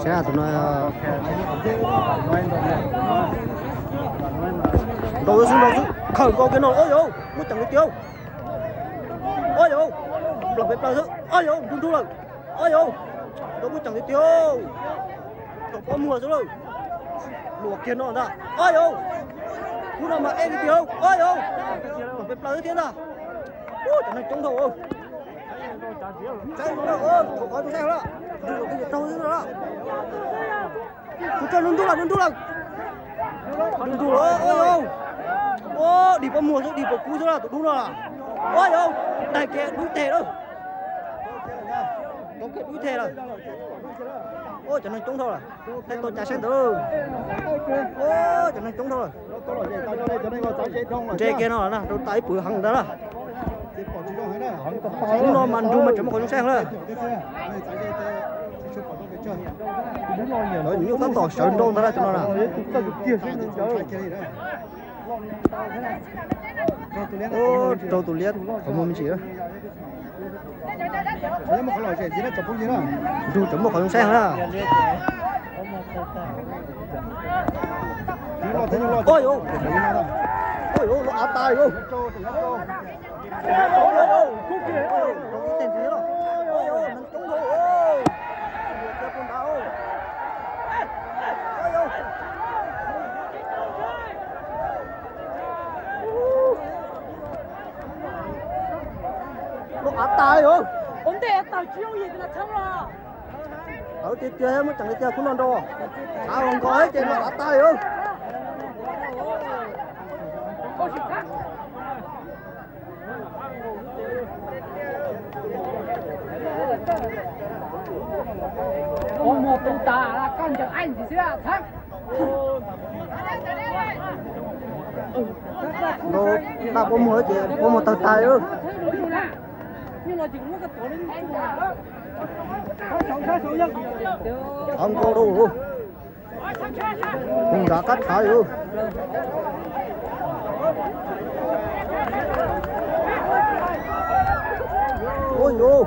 Saib tus no. Nrau xwb, nrau xwb, khaws nkaus kiag no, ob yauv, muab ceem tiag tiag. Ob yauv, plaws pes plaws xwb, ob yauv, ntug ntug lawm. Ob yauv, nrau muab ceem tiag tiag. Tau pob muag xwb lauj. Luam kiag no ntag, ob yauv. Hnub no mas ej tiag tiag, ob yauv. Plaws pes plaws xwb thiab ntag. Cov neeg coob dhau. Saib, thaum qhov tus saib lawm, raug xwb no. Tus tso ntug ntug lawm, ntug ntug lawm. Ntug ntug lawm, ob yauv. Ua, dig pob muag xwb, dig pob kub xwb tus dub no. Ob yauv, daig kiag dub teg lawm. Dub teg lawm. Ua, cov neeg coob dhau lawm. Thaij tau cas saib ntawd. Ua, cov neeg coob dhau lawm. Ntse kiag no na, rau tas ib pwm heev ntawd na. Hnub no mas nrug mas tseem muaj qhov zoo saib heev na. Cov nyuj tab tom sawv nrau ntawd na, cov no na. Raug tus liab qhov muag me ntsis. Nrug tseem muaj qhov zoo saib heev na. Ua yuv, ua yuv, loj av tas yuv. Loj av tas yuv. Tawv tiag tiag, muab ceem tiag tiag, khub no nrau. Tshav los nkaus ces loj av tas yuv. Ua muag tu tas, koj ncaws aib ntsis xwb txhawb. Nrau daj pob muag ces pob muag tawg tas. Tshav nkaus rau. Tus nrad qab tshav yuv. Ua yuv.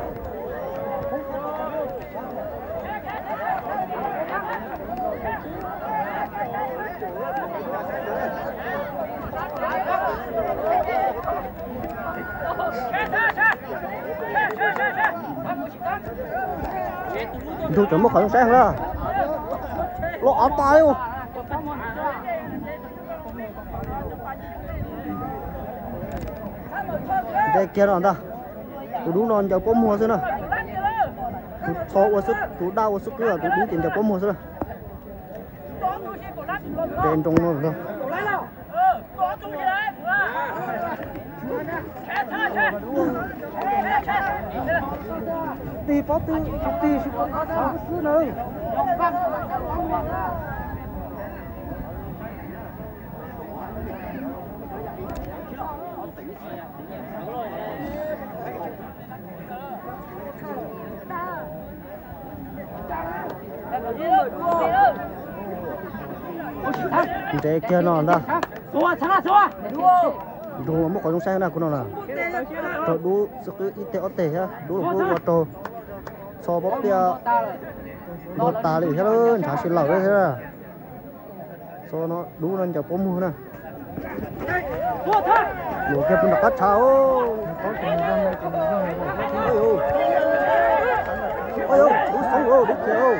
Nrug tseem muaj qhov zoo saib heev na. Loj av tas li. Ntse kiag no ntag. Tus dub no ncaws pob muag xwb na. Tus txho ua xwb, tus daj ua xwb qwb, tus dub ces ncaws pob muag xwb na. Nte nroo no. Tig pob tw, tig xwb na. Ntse kiag no ntag. Nrug muab qhov zoo saib na, khub no na. Raug dub xwb qwb ib teg ob teg thiab, dub los kuj ua raug txho pob piaj ntuag tas li thiab, ntshav si lawm thiab. Txho no dub no ncaws pob muag na. Luam kiag puag nram qab tshav. Dub xoob, dub khiav.